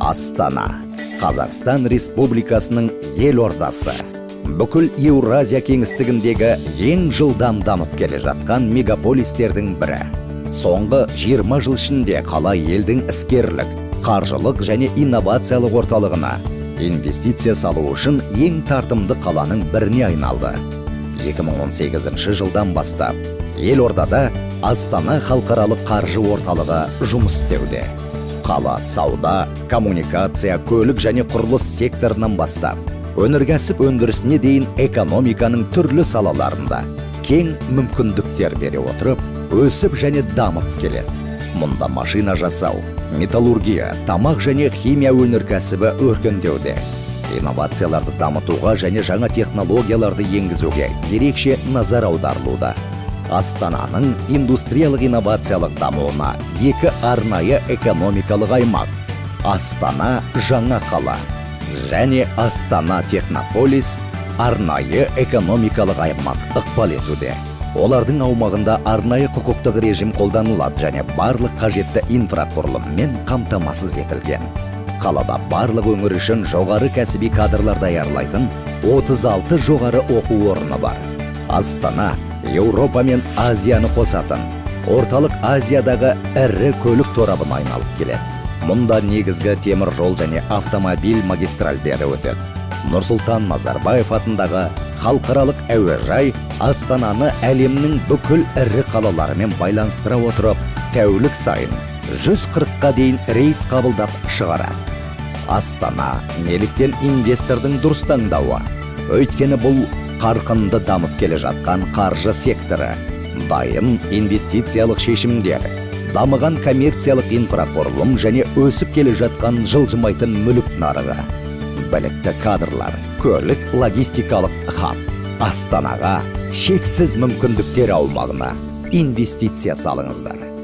Астана – Қазақстан Республикасының елордасы. Бүкіл Еуразия кеңістігіндегі ең жылдам дамып келе жатқан мегаполистердің бірі. Соңғы 20 жыл ішінде қала елдің іскерлік, қаржылық және инновациялық орталығына, инвестиция салу үшін ең тартымды қаланың біріне айналды. 2018 жылдан бастап елордада Астана халықаралық қаржы орталығы жұмыс істеуде. Қала сауда, коммуникация, көлік және құрылыс секторынан бастап өнеркәсіп өндірісіне дейін экономиканың түрлі салаларында кең мүмкіндіктер бере отырып, өсіп және дамып келеді. Мұнда машина жасау, металлургия, тамақ және химия өнеркәсібі өркендеуде. Инновацияларды дамытуға және жаңа технологияларды енгізуге ерекше назар аударылуда. Астананың индустриялық инновациялық дамуына екі арнайы экономикалық аймақ – Астана жаңа қала және Астана Технополис арнайы экономикалық аймақ ықпал етуде. Олардың аумағында арнайы құқықтық режим қолданылады және барлық қажетті инфрақұрылыммен қамтамасыз етілген. Қалада барлық өңір үшін жоғары кәсіби кадрлар даярлайтын 36 жоғары оқу орны бар. Астана Еуропа мен Азияны қосатын Орталық Азиядағы ірі көлік торабына айналып келеді. Мұнда негізгі темір жол және автомобиль магистральдері өтеді. Нұрсұлтан Назарбаев атындағы халықаралық әуежай Астананы әлемнің бүкіл ірі қалаларымен байланыстыра отырып, тәулік сайын 140-қа дейін рейс қабылдап шығарады. Астана неліктен инвестордың дұрыс таңдауы? Өйткені бұл қарқынды дамып келе жатқан қаржы секторы, дайын инвестициялық шешімдер, дамыған коммерциялық инфрақұрылым және өсіп келе жатқан жылжымайтын мүлік нарығы, білікті кадрлар, көлік логистикалық хаб. Астанаға, шексіз мүмкіндіктер аумағына инвестиция салыңыздар.